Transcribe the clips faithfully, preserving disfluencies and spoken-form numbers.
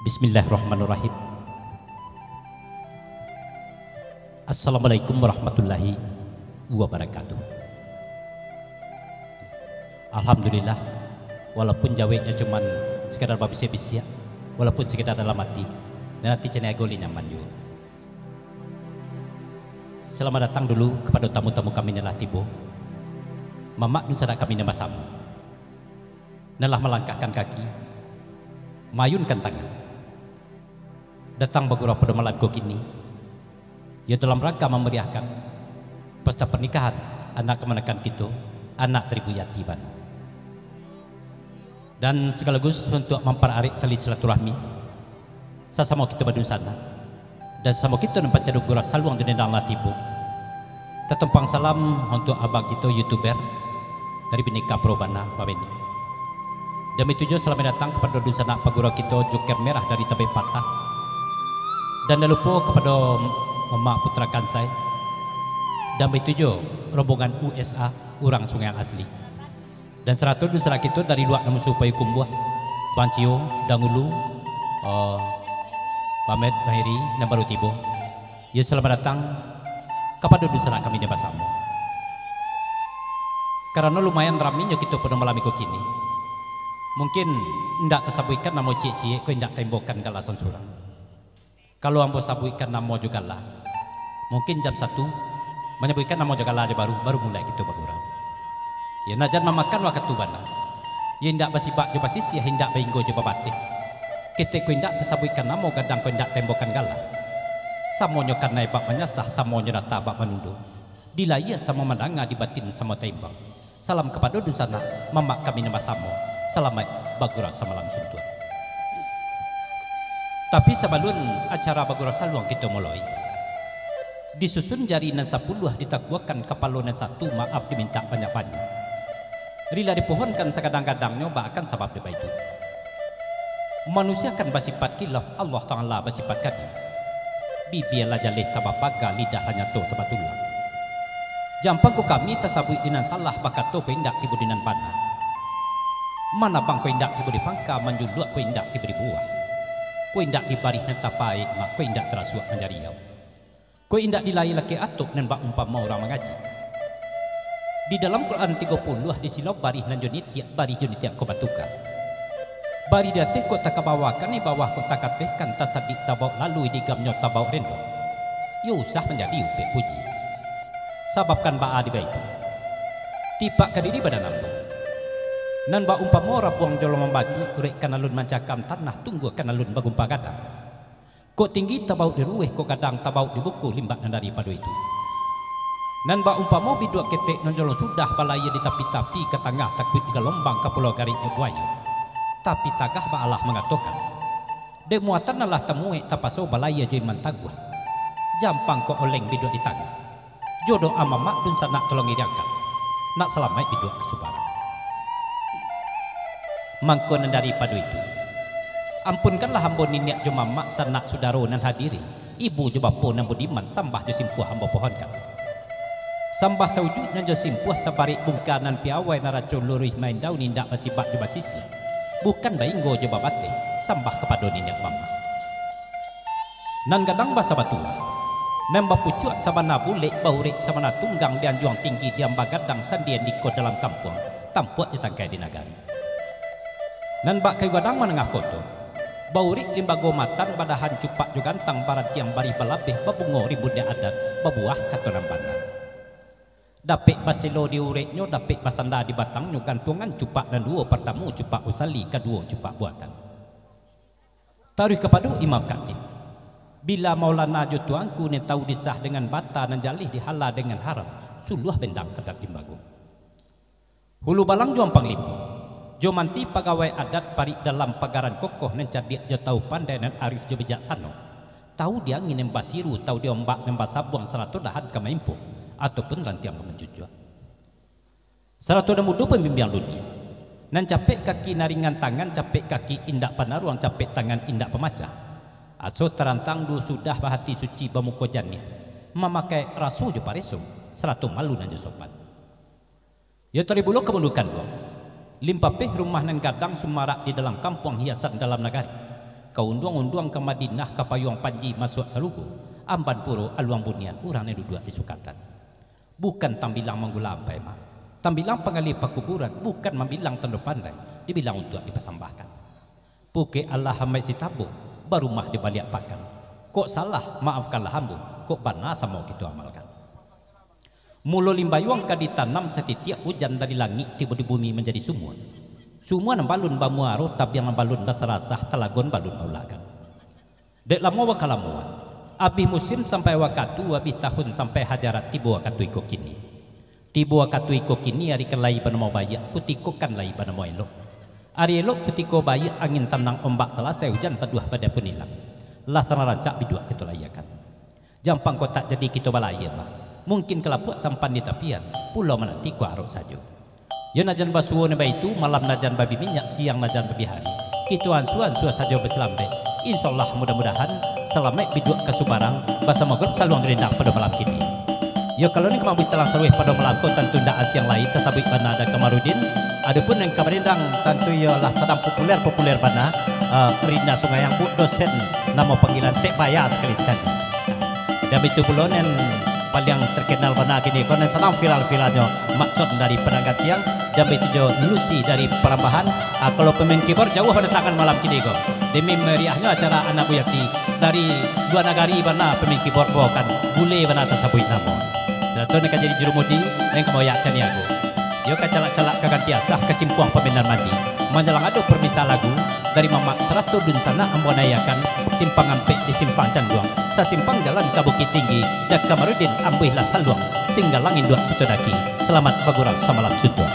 Bismillahirrahmanirrahim. Assalamualaikum warahmatullahi wabarakatuh. Alhamdulillah, walaupun jaweknyo cuman sekadar babisiak-bisiak, walaupun sekadar dalam ati, nan ati caniago lai nyaman juo. Salamaik datang dulu kapado tamu-tamu kami nan lah tibo. Mamak dunsanak kami nan basamo, nan lah malangkahkan kaki, maayunkan tangan, datang bagurau pado malam ko kini, iyo dalam rangka mamariahkan pesta parnikahan anak kamanakan kito, anak dari Buyati bana. Dan sakaligus untuak mampararek tali silaturahmi, sasamo kito badunsanak, dan sasamo kito nan pancaduk gurau saluang di nandang lah tibo. Tatumpang salam untuak abang kito youtuber dari Bhinneka Pro bana, Bameni. Dan baitu juo salamaik datang kapado dunsanak pagurau kito Joker Merah dari Tabek Patah. Dan dak lupo kapado Mamak Putra Kansai. Dan baitu juo rombongan U S A, urang Sungai Asli. Dan sarato dunsanak kito dari luak nan musuh Payakumbuah, Bang Cio, Dangulu, eh, Pamet, Bang Heri, nan baru tibo. Yo, salamaik datang kapado dunsanak kami nan basamo. Karano lumayan rami nyo kito pado malam iko kini, mungkin indak tasabuikkan namo ciek-ciek ko indak taimbokan gala surang-surang. Kalau ambo sabuikkan namo jo gala, mungkin jam satu manyabuikkan namo jo gala jo baru, baru mulai kito bagurau. Yo, nak jan mamakan wakatu bana. Yo, indak basibak jo basisiah, indak bainggo jo babateh. Ketek ko indak tasabuikkan namo, gadang ko indak taimbokan gala. Samonyo kanai bak manyasah, samonyo data bak manundo. Di layie samo mandanga, di batin samo taimbang. Salam kapado dunsanak, mamak kami nan basamo, salamaik bagurau samalam suntuak. Tapi sabalun acara bagurau saluang kito muloi, disusun jari nan sapuluah, ditakuakan kapalo nan satu, maaf dimintak banyak-banyak. Rila dipohonkan sagadang-gadangnyo, baakan sabab dek baitu. Manusia kan basipat khilaf, Allah Ta'ala basipat kadim. Bibia lah jaleh tabapaga, lidah lah nyato tabatulang. Jampang ko kami tasabuik di nan salah, bakato ko indak tibo di nan bana. Manabang ko indak tibo di pangka, manjuluak ko indak tibo di buah. Ko indak di barih nan tapaik, mak ko indak tarasuak manjariau. Ko indak di layie lakek atok, nan bak umpamo urang mangaji. Di dalam Quran tigo puluah disilau barih nan jo nitiak, barih jo nitiak ko batuka. Barih di ateh kok takabawakan, di bawah kok takatehkan, tasadik tabaok lalu, di gamnyo tabaok rendo. Yo usah manjadi upek puji. Sabab kan baa di baitu? Tipak ka diri badan ambo. Nan bak umpamo rabuang jolong mambacuik, urek kan alun mancakam tanah, tunggua kan alun bagumpa gadang. Kok tinggi tabaok di ruweh, kok gadang tabaok di buku, limbak nan daripado itu. Nan bak umpamo biduak ketek nan jolong sudah balayie di tapi-tapi, ka tangah takuik digalombang, ka pulau garik dek buwayo. Tapi tagah baalah mangatokan, dek muatan nan lah tamuwek, tapaso balayie jo iman taguah. Jampang kok oleng biduak di tangah. Jo doa mamak dunsanak tolong iriangkan, nak salamaik biduak ka subarang. Mangko nan daripado itu, ampunkanlah ambo niniak jo mamak, sanak sudaro nan hadiri, ibu jo bapo nan budiman, sambah jo simpuah ambo pohonkan. Sambah saujuik nan jo simpuah, sabarek bungka nan piawai, naraco luruih main daun, indak basibak jo basisiah, bukan bainggo jo babateh, sambah kapado niniak mamak. Nan gadang basabatuah, nan bapucuak sabana bulek, baurek sabana tunggang, di anjuang tinggi, di amba gadang, sandi andiko dalam kampuang, tampuak jo tangkai di nagari. Nan bak kayu gadang manangah koto, baurek limbago matan, badahan cupak jo gantang, barantiang barih balabeh, babungo rimbun di adat, babuwah kato nan bana. Dapek baselo di ureknyo, dapek basanda di batangnyo, gantuangan cupak nan duwo, partamo cupak usali, kaduwo cupak buatan. Taruih kapado Imam Khatib. Bila Maulana jo Tuanku nan tahu di sah dengan bata, nan jaleh di halal dengan haram, suluah bendang adat limbago. Hulu balang jo ampang limo, jo manti pagawai adat, parik dalam pagaran kokoh, nan cadiak jo tahu pandai, nan arif jo bijaksano, tahu di angin nan basiru, tahu di ombak nan basabuang, sarato dahan ka maimpok, ataupun rantiang ka mancucuak. Sarato nan mudo pambimbiang dunia, nan capek kaki nan ringan tangan, capek kaki indak panaruang, capek tangan indak pamacah. Aso tarantang duo sudah, bahati suci, bamuko janiah, mamakai raso jo pareso, sarato malu nan jo sopan. Yo taribulo kamundukan duo, limpapeh rumah nan gadang, sumarak di dalam kampuang, hiasan dalam nagari. Ka unduang-unduang ka Madinah, ka payuang panji masuak sarugo, amban puro aluang bunian, urang nan duduak di sukatan. Bukan tambilang manggula ampai mah. Tambilang panggaleh pakuburan, bukan mambilang tando pandai, dibilang untuak dipasambahkan. Pukek alah amai sitabo, barumah di baliak pakan. Kok salah, maafkanlah ambo, kok bana samo kito amalkan. Mulo limbayuang ka ditanam, satitiak ujan dari langik tibo di bumi manjadi sumua. Sumua nan balun bamuaro, tabiang nan balun basarasah, talagon balun baulakan. Dek lamo bakalamoan, abih musim sampai wakatu, abih tahun sampai hajarat, tibo wakatu iko kini. Tibo wakatu iko kini, ari ka lai banamo baiak, kutiko kan lai banamo elok. Ari elok kutiko baiak, angin tanang ombak salasai, ujan taduah badai pun ilang. Lah sanang rancak biduak kito layiakan. Jan pangko tak jadi kito balayia mah. Mungkin ka lapuak sampan di tapian, pulau mananti ko arok sajo. Yo najan basuo nan baitu, malam najan babi minyak, siang najan babi hari. Kito ansua-ansua sajo basilambek. Insyaallah, mudah-mudahan salamaik biduak ka subarang, basamo grup Saluang Rindang pado malam kini. Yo, kalau nan ka mambuih talang saruih pado malam ko, tantu ndak asiang lai tasabuik bana Da Kamarudin. Adopun nan ka marindang, tantu iyolah sadang populer-populer bana, eh, Rina Sungai Ambuik, dosen namo panggilan tek baya sakali-sakali. Dan baitu pulo nan paliang terkenal bana kini ko, nan sadang viral-viralnyo, Maksud dari Padang Gantiang, dan baitu jo Lucy dari Parambahan. Ah, kalau pemain keyboard jauah badatangan malam kini ko, demi meriahnyo acara Anak Buyuang Ati, dari lua nagari bana pemain keyboard bawakan, bule bana tasabuik namo. Sudah tu nan ka jadi jurumudi, nan ka maoyak caniago. Iyo ka calak-calak ka ganti asah, ka cimpuang pamenan mandi. Manjalang ado parmintaan lagu dari mamak sarato dunsanak, ambo naiakan Simpang Ampek di Simpang Canduang, sasimpang jalan ka Bukittinggi, Da Kamarudin ambuihlah saluang, Singgalang induak kito daki, salamat bagurau samalam suntuang.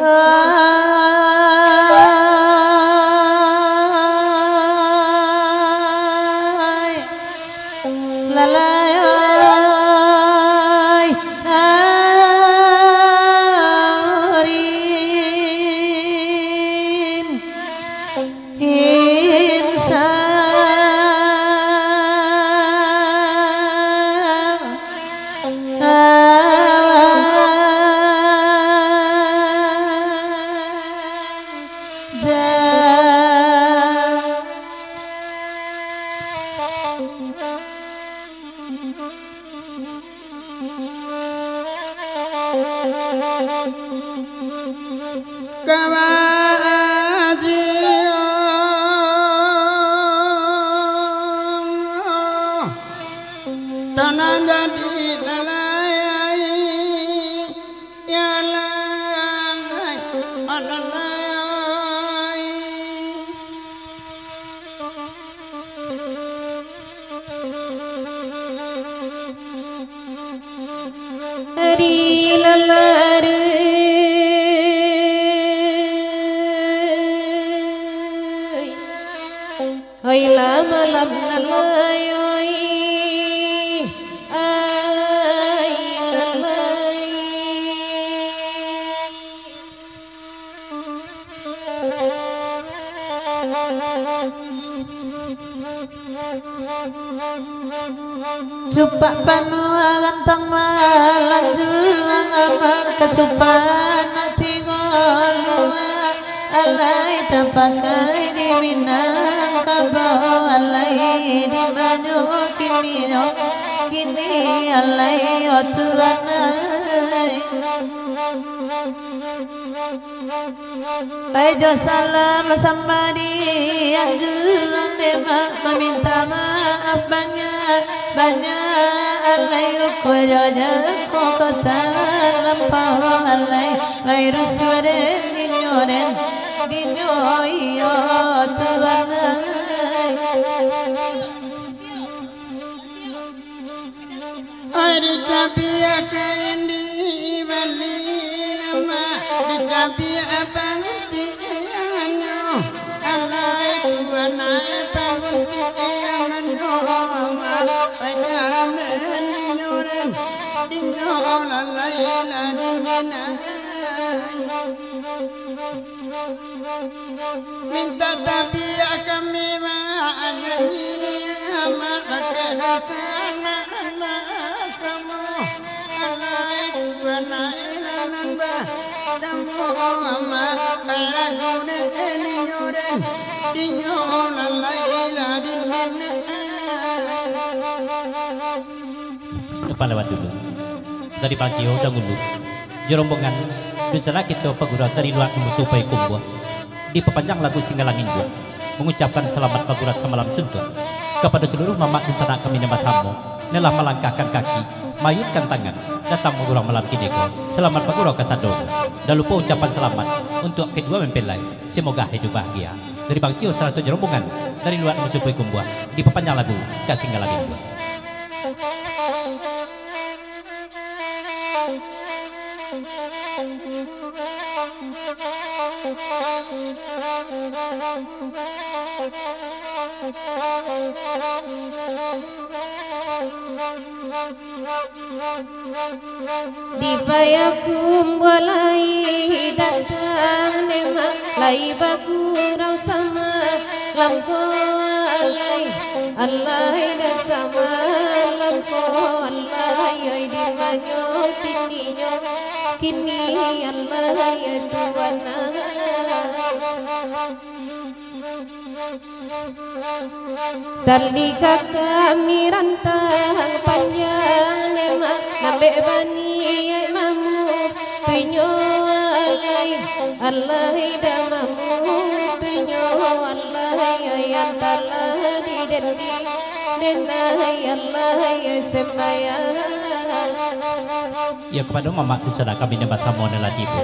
Alah. Ai, lalai, ai, arin. Insan awan Kabajiang tanah jadi lalai, ya lalai, alalai. Ari lalarui, oi lah malam lalai, oi, ai lalai. Cupak panuah gantang malanjuang, amak kacupak nak tigo luak. Alai tapakai di Minangkabau, alai di banyu kini nyo, kini alai, o Tuhan ai. Ai jo salam sambah di anjuang, dema maminta maaf banyak, banyak alai, ukua jo jako kota lampau alai, lai rusuah den dinyo den, dinyo iyo Tuhan ai. Ai dicabiak kain di bali ama, dicabiak panguntiangnyo. Alai Tuhan ai panguntiangnyo ama, ai karamen dinyo den, dinyo lalai lah dingin ai. Mintak tabiak kami manyanyi, amak bakeh dosa anak-anak samo. Alai Tuhan ai nan basamo, amak baragu dek ninyo den, dinyo lalai lah dindin. Depan lewat dulu. Dari Bangkio dahulu. Jo rombongan, dunsanak kito pagurau dari luak nan basuo payi kumbuah, dipapanjang lagu Singgalang Induak, mangucapkan salamat pagurau samalam suntuak kapado saluruah mamak dunsanak kami nan basamo, nan lah malangkahkan kaki, maayunkan tangan, datang pagurau malam kini ko. Salamat pagurau kasadonyo. Dak lupo ucapan salamat untuak kedua mempelai. Semoga hidup bahagia. Dari Bangkio sarato jo rombongan, dari luak nan basuo payi kumbuah, dipapanjang lagu ka Singgalang Induak. Di payi kumbuah lai datang dema, lai bagurau samalam ko alai, alai dah samalam ko alai, oi, di manyo kininyo, kini alai, oi, Tuhan ai. Tali ka kami rantang panjang dema, nambek baniaik mamutuihnyo alai, alai dah mamutuihnyo alai, oi, antalah di den, di den ai alai, oi, sembayang. Iyo, kapado mamak dunsanak kami nan basamo nan lah tibo.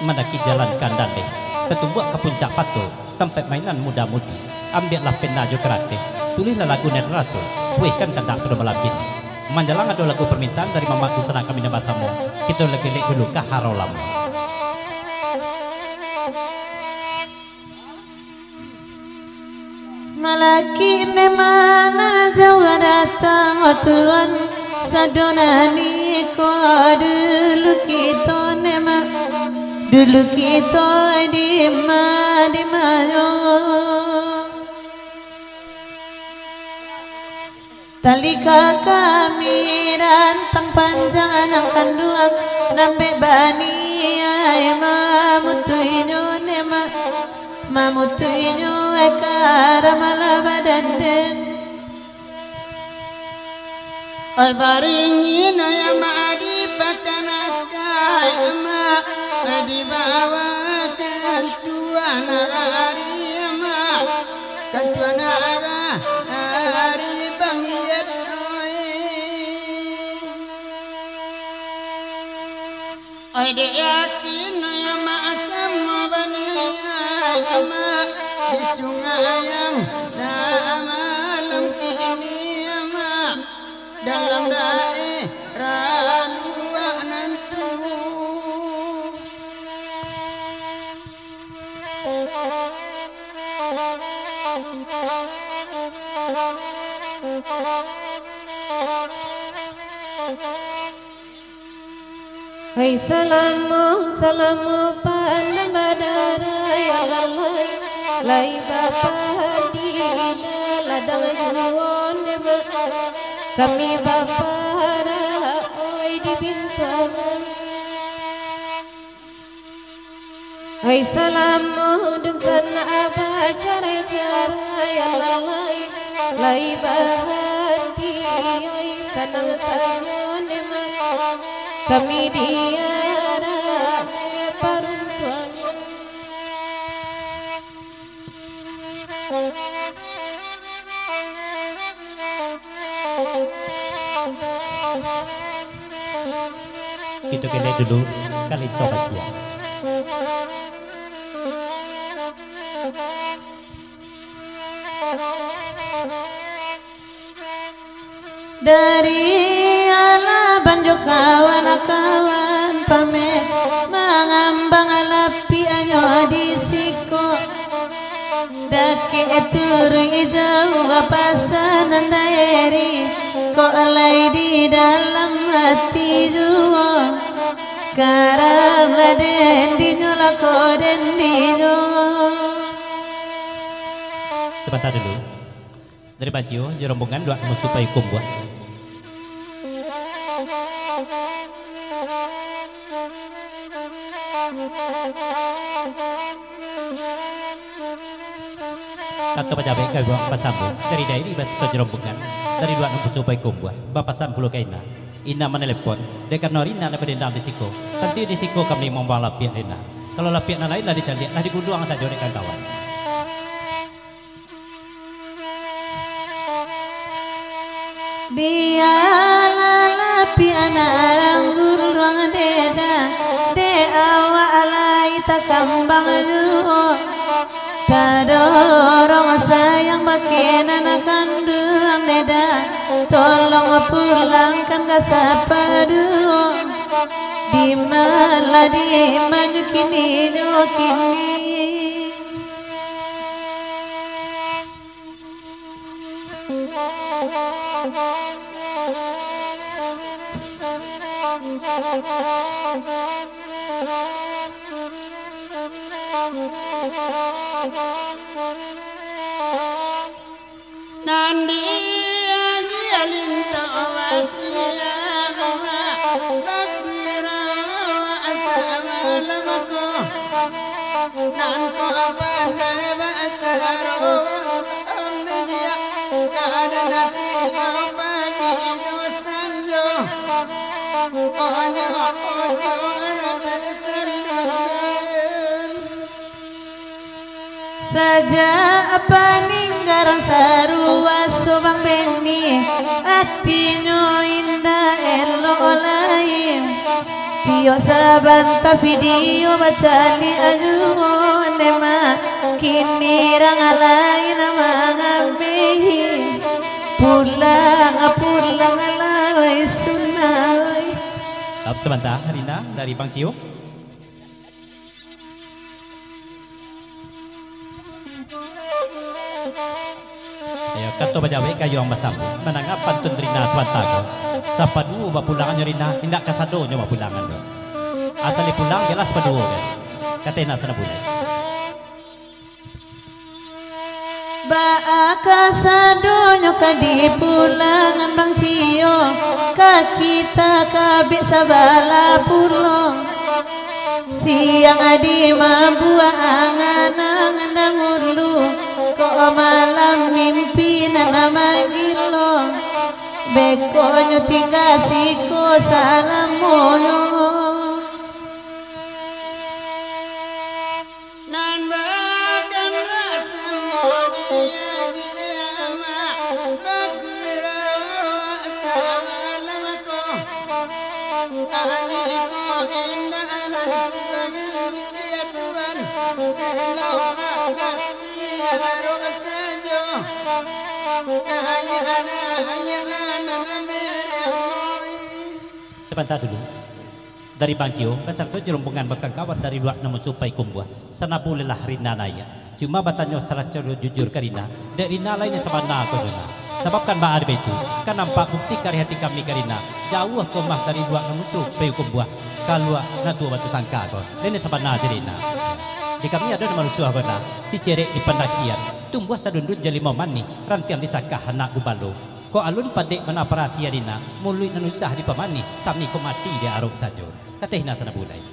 Mandaki jalan ka Andaleh, tatumbuak ka puncak pato, tampek mainan muda-mudi. Ambiaklah pena jo karateh, tulihlah lagu nan raso, puihkan kandak pado malam kini. Manjalang ado lagu parmintaan dari mamak dunsanak kami nan basamo, kito lagi lek dulu ka Haro Lamo. Malakik dema nan jauah datang, o Tuhan, sadonyo ko dulu kito dema, dulu kito dima, dima yo. Tali ka kami rantang panjang nan kanduang, nambek baniaik mamutuihnyo dema, mamutuihnyo ka ramalah badan den. Oi, baringin, oi, amak, dipakanakan. Ai, Mak, dibawakan tuan ari, Mak. Kan tuan ari, ari bangkit, oi. Oi, dek yakin, oi, Mak, samo baniat, Mak, di sungai yang samalam kini, Mak. Dalam daerah luak nan tu. Hai, salamo, salamo pandang badarah, ya Allah, lai bapandi indak ladang juo ndemak. Kami baparak, oi, di bintuangan. Hai, salamo dunsanak bacarai-carai, ya Allah, lai bahati, oi, sanang sajo ndemak. Kami diarak dek paruntuangan. Kito kelek dulu, kalito basiak. Dari Alaban jo kawan-kawan pameh, mangambang lapiaknyo di siko. Dakek turuik jauah pasanan daeri, kok lai di dalam ati juo, karam lah den dinyo, lako den dinyo. Sabanta dulu. Dari Bang Cio jo rombongan duo musuh paikung buah. Kato pajawek ka urang basambuang, dari Dairi basato jo rombongan, dari duo musuh paikung buah, bapasan pulo ka Ina. Ina manelepon, dek karano Rina lah badendang di siko. Tantu di siko kami mambawa lapiak Rina. Kalau lapiak nan lain lah dicaliak, lah digunduang sajo dek kawan-kawan. Bialah lapiak nan rangguruang deda, dek awak lai takambang juo. Tadorong sayang bakeh nan kanduang deda, tolong pulangkan ka sapaduo. Dimalah, dimanyo kininyo kini. Nan di aji alinto wasiang, bakirau asa malam ko. Nan ko pandai bacaro, ambidia kada nasi pagi jo sanjo. Onyo ojo rata sandangan. Sajak paninggalan sarua Subang Beni, atinyo indak elok lai. Tiok sabanta video bacaliak juo ndemak, kini rang lain mangamehi. Pulang, pulang lai Sunai. Sabanta, Rina, dari Bang Cio. Iyo, kato bajawek ka urang basambuang, mandanga pantun Rina sabanta ko. Sapaduo bapulangannyo Rina, indak kasadonyo bapulangan doh. Asal dipulang, jelas sapaduo kan. Kato Rina sana bulan. Baa kasadonyo ka dipulangan Bang Cio, ka kita kabek sabalah pulo. Siang adi mambuek angan-angan dahulu, kok malam mimpi nan manggilo. Bekonyo tingga siko salamonyo. Sabanta dulu. Dari Bang Cio, basarato jo rombongan bakangkawar dari luak nan musuh payi kumbuah, sanabu lelah Rina naiak. Cuma batanyo sacaro jujur ka Rina, dek Rina lai nan sabana ko Rina. Sabab kan baa dek baitu, kan nampak bukti kareh ati kami ka Rina, jauah ko mah dari luak nan musuh payi kumbuah, ka luak nan tuo batu sangka ko, lai nan sabana dek Rina. Di kami ado nan marusuah ko Rina, si cerek di pandakian, tumbuah sadundun jalimo manih, rantiang di sakah anak gubalo. Kok alun padek bana paratian Rina, muluik nan usah dipamanih, kami ko mati di arok sajo. Kateh Rina sanabu lai.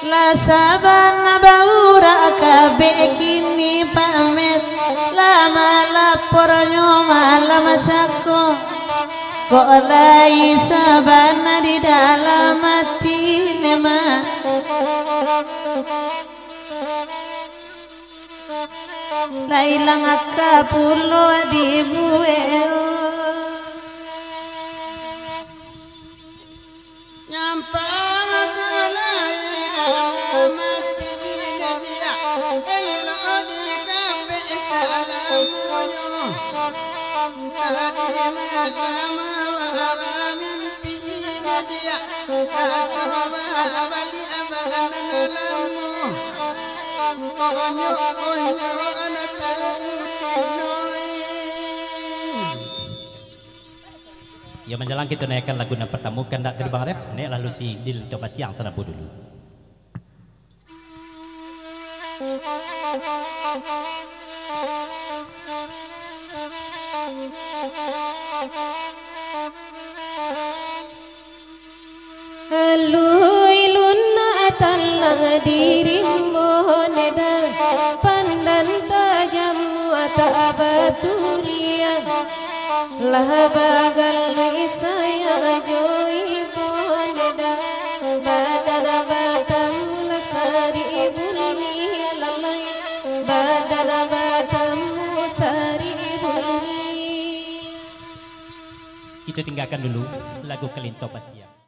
Lah sabana baurak kabek kini pamet, lah malapornyo malam cako. Kok lai sabana di dalam ati ne mah, lah ilang aka pulo dibuek. Nyampang ka lai dalam ati ne diak, elok dikabek salamonyo. Tadi malam awak mimpi ne diak, raso babaliak bak nan lamo. Onyo, onyo, anak tahu tinoi. Yo, manjalang kito naiakkan lagu nan partamo, kandak dari Bang Ref, naiaklah Lucy di Lentong Pasiang sanabu dulu. Alui lunak talah di rimbo ne dah, pandan tajam tak baturian. Lah bagalui sayak jo ibo ne dah, badan batamu lah saribu lih lalai, badan batamu saribu lih. Kito tinggakan dulu lagu Kalinto Pasiang.